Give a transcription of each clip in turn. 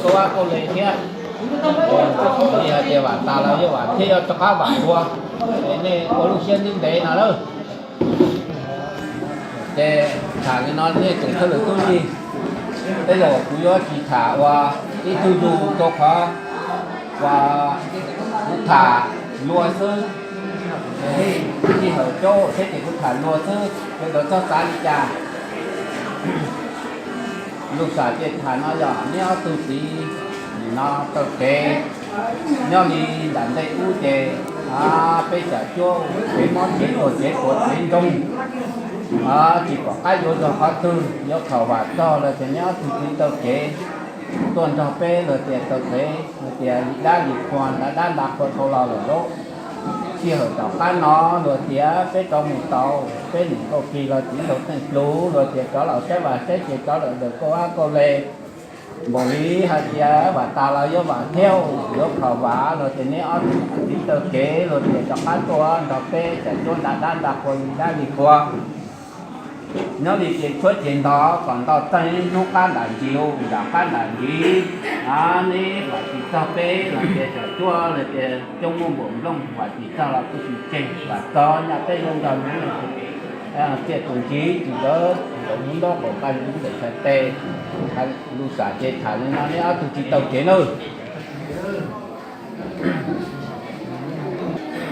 Kauj Vab Kauj Le thiab. Vim hais tias vam tas los yuav vam thiab yuav rov qab vam dua, es nej ua lub siab ntev ntev no lawm. Ces tham li no nej tsoom thawj lwm tub yig, tej zaum kuv yuav tsis tham ua ib tug yug rau qhov uas kuv tham luag xwb, sij hawm coob thiab ces kuv tham luag xwb, sawv daws txhob xav li cas. Lus sam ces tham no yog neb ob tug txiv nim no taw kev nyob li nram ntej ub ces peb xyam cuab kev mob kev tuag kev puas kev ntsoog, tsis pom qab yuav zog qhov twg, yuav khaum vam txog los tias neb ob tug txiv taw kev tuaj nrog peb los tias taw kev los tias li dab li qhua nta dab nta qhua dhau los lawm lauj. Sij hawm tom qab no los tias peb rov mus tau, peb nim Nkauj Kis los txiv nraug Teej Pluv los tias rov los saib vaj saib tsev rov lawm ntawm Kauj Vab Kauj Le. Npaum li hais tias vam tas los yuav vam thiab, yuav khaum vam los tias neb ob tug txiv taw kev los tias rov qab tuaj nrog peb xyam cuab nta dab nta qhua li dab li qhua. Nyob li ces tshuab ces ntov kom nto txeeg hnub qab ntam ntsis, nram qab ntam ntsis, neb vam tsis txog peb los tias xyam cuab los tias coob muaj npaum nplooj, vam tsis txog los kuj tsis tseg, vam txog nyaj peb yuav nrog nws txiaj tus ntsis tsis ntawd ntaus hnub ntaub qaum nqa ntawm txhais tes. Lus sam ces tham li no neb ob tug tsis taw kev nawb.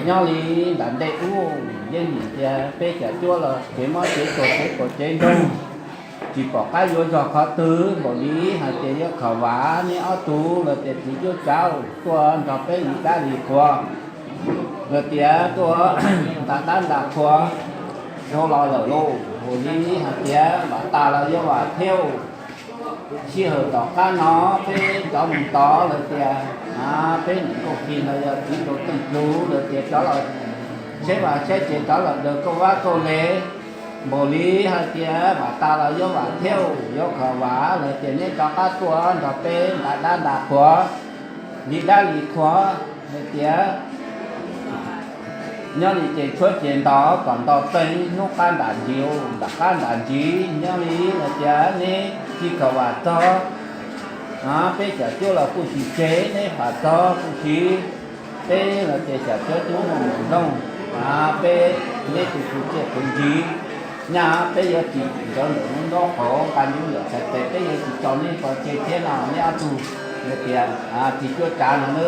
Nyob li nram ntej ub yeej nim tias peb xyam cuab los kev mob kev tuag kev puas kev ntsoog, tsis pom qab yuav zog qhov twg, npaum li hais tias yuav khaum vam neb ob tug los tias txiv cuab tsav tuaj nrog peb li dab li qhua los tias tuaj nta dab nta qhua dhau los lawm lauj. Npaum li hais tias vam tas los yuav vam thiab, sij hawm tom qab no peb rov mus tod los tias peb nim Nkauj Kis los yog txiv nraug Teej Pluv los tias rov los saib vaj saib tsev rov lawm ntawm Kauj Vab Kauj Le. Npaum li hais tias vam tas los yuav vam thiab, yuav khaum vam los tias neb rov qab tuaj nrog peb nta dab nta qhua li dab li qhua los tias nyob li ces tshuab ces ntov kom nto txeeg hnub qab ntam ntsis, nram qab ntam ntsis nyob li los tias neb tsis khaum vam txog peb xyam cuab los kuj tsis tseg, neb vam txog kuj tsis, peb los tias xyam cuab coob muaj npaum nplooj, peb neb tus tus txiaj tus ntsis, nyaj peb yuav tsis ntawd ntawm hnub ntaub qaum nqa ntawm txhais tes, peb yuav tsis tso neb pov tseg thiab no neb ob tug los tias txiv cuab tsav no na.